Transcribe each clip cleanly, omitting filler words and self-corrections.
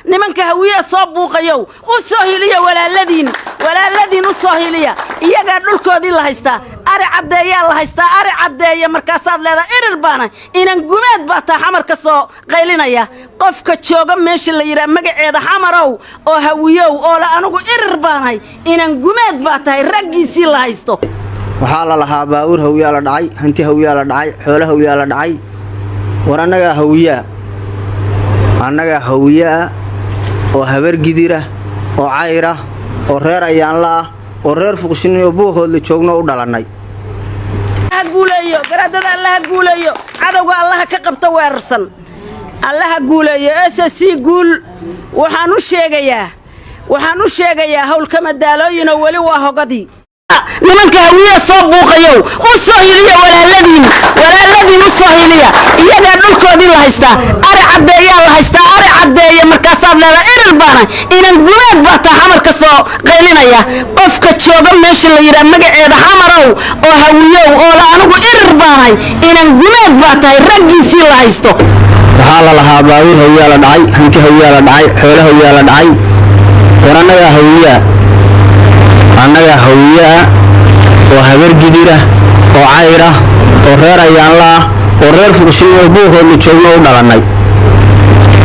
Nimanka Hawiyaa soo buuqayow, u soo hiliya walaaladiin, walaaladiin u soo hiliya. Iyagaa dhulkoodii la haystaa, ari caddeeyaa la haystaa, ari caddeeya. Markaasaad leedaha irir baana inan gumeed baa taa Xamar ka soo qaylinaya. Qofka jooga meesha la yidhaha magaceeda Xamarow oo Hawiyow oo le anugu irir baanahay, inan gumeed baa tahay raggiisii la haysto. Waxaa la lahaa baabuur Hawiyaa la dhacay, hanti Hawiyaa la dhacay, xoolo Hawiyaa la dhacay. War annagaa Hawiyaa, annagaa Hawiyaa oo Habargidira oo Cayra oo reer Ayaanla ah oo reer Fuqshinni oo Buuhoodla joogno u dhalannay. Ha guuleeyo garaadada, Allaha guuleeyo, cadowga Allaha ka qabta weerarsan, Allaha guuleeyo. SSC guul. Waxaan u sheegayaa howlkama daalooyinoo weli waa hogadii. Nimanka Hawiya soo buuqayow, u soo hiliya walaaladiin, walaaladiin u soo hiliya. Iyagaa dhulkoodii la haystaa, ari caddeeyaa la haystaa, ari caddeeya. Markaasaad leedaha irir baana inan gumeed baa taa Xamar ka soo qaylinaya. Qofka jooga meesha la yidhaha magaceeda Xamarow oo Hawiyow oo le anigu irir baanahay, inan gumeed baa tahay raggiisii la haysto. Waxaa la lahaa baabuur Hawiyaa la dhacay, hanti Hawiyaa la dhacay, xoolo Hawiyaa la dhacay. War annagaa Hawiyaa, annagaa Hawiyaa oo Habargidira oo Cayra oo reer Ayaanla ah oo reer Fuqshinni oo Buuhoodla joogno u dhalannay.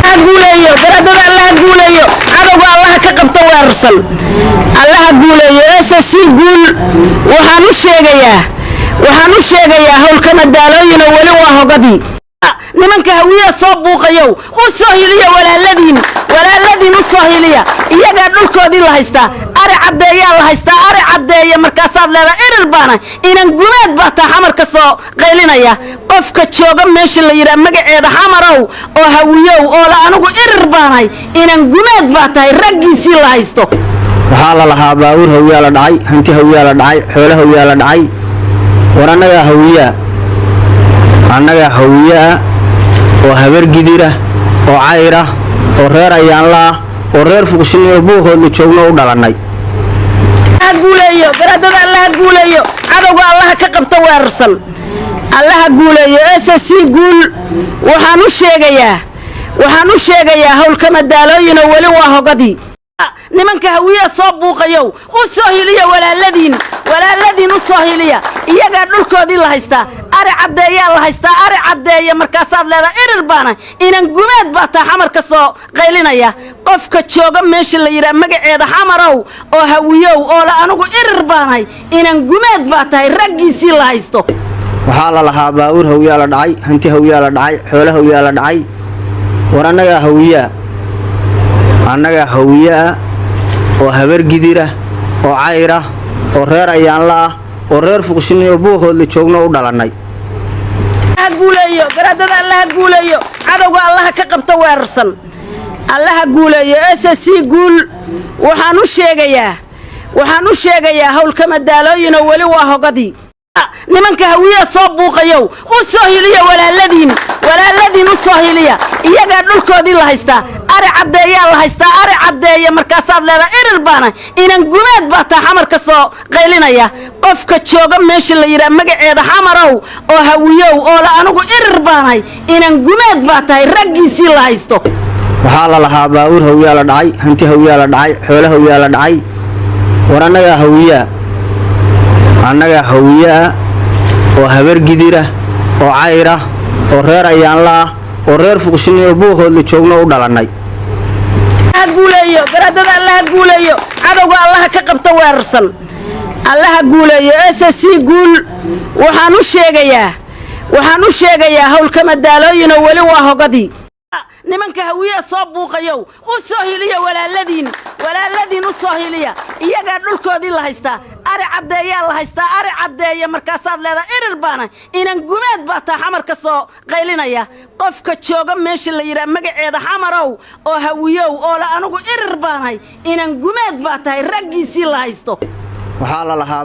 Ha guuleeyo garaadada, Allaha guuleeyo, cadowga Allaha ka qabta weerarsan, Allaha guuleeyo. SSC guul. Waxaan u sheegayaa howlkama daalooyinoo weli waa hogadii. Nimanka Hawiya soo buuqayow, u soo hiliya walaaladiin, walaaladiin u soo hiliya. Iyagaa dhulkoodii la haystaa, ari caddeeyaa la haystaa, ari caddeeya. Markaasaad leedaha irir baana inan gumeed baa taa Xamar ka soo qaylinaya. Qofka jooga meesha la yidhaha magaceeda Xamarow oo Hawiyow oo le anigu irir baanahay, inan gumeed baa tahay raggiisii la haysto. Waxaa la lahaa baabuur Hawiyaa la dhacay, hanti Hawiyaa la dhacay, xoolo Hawiyaa la dhacay. War annagaa Hawiyaa, annagaa Hawiyaa oo Habargidira oo Cayra oo reer Ayaanla ah oo reer Fuqshinni oo Buuhoodla joogno u dhalannay. Ha guuleeyo garaadada, Allaha guuleeyo, cadowga Allaha ka qabta weerarsan, Allaha guuleeyo. SSC guul. Waxaan u sheegayaa howlkama daalooyinoo weli waa hogadii. Nimanka Hawiya soo buuqayow, u soo hiliya walaaladiin, walaaladiin u soo hiliya. Iyagaa dhulkoodii la haystaa, ari caddeeyaa la haystaa, ari caddeeya. Markaasaad leedaha irir baana inan gumeed baa taa Xamar ka soo qaylinaya. Qofka jooga meesha la yidhaha magaceeda Xamarow oo Hawiyow oo le anigu irir baanahay, inan gumeed baa tahay raggiisii la haysto. Waxaa la lahaa baabuur Hawiyaa la dhacay, hanti Hawiyaa la dhacay, xoolo Hawiyaa la dhacay. War annagaa Hawiyaa, annagaa Hawiyaa oo Habargidira oo Cayra oo reer Ayaanla ah oo reer Fuqshinni oo Buuhoodla joogno u dhalannay. Ha guuleeyo garaadada, Allaha guuleeyo, cadowga Allaha ka qabta weerarsan, Allaha guuleeyo. SSC guul. Waxaan u sheegayaa howlkama daalooyinoo weli waa hogadii. Nimanka Hawiya soo buuqayow, u soo hiliya walaaladiin, walaaladiin u soo hiliya. Iyagaa dhulkoodii la haystaa, ari caddeeyaa la haystaa, ari caddeeya. Markaasaad leedaha irir baana inan gumeed baa taa Xamar ka soo qaylinaya. Qofka jooga meesha la yidhaha magaceeda Xamarow oo Hawiyow oo le anigu irir baanahay, inan gumeed baa tahay raggiisii la haysto. Waxaa la lahaa baabuur Hawiyaa la dhacay, hanti Hawiyaa la dhacay, xoolo Hawiyaa la dhacay. War annagaa Hawiyaa, annagaa Hawiyaa oo Habargidira oo Cayra oo reer Ayaanla ah oo reer Fuqshinni oo Buuhoodla joogno u dhalannay. Ha guuleeyo garaadada, Allaha guuleeyo, cadowga Allaha ka qabta weerarsan, Allaha guuleeyo. SSC guul. Waxaan u sheegayaa howlkama daalooyinoo weli waa hogadii. Nimanka Hawiya soo buuqayow, u soo hiliya walaaladiin, walaaladiin u soo hiliya. Iyagaa dhulkoodii la haystaa, ari caddeeyaa la haystaa, ari caddeeya. Markaasaad leedaha irir baana inan gumeed baa taa Xamar ka soo qaylinaya. Qofka jooga meesha la yidhaha magaceeda Xamarow oo Hawiyow oo le anigu irir baanahay, inan gumeed baa tahay raggiisii la haysto. Waxaa la lahaa.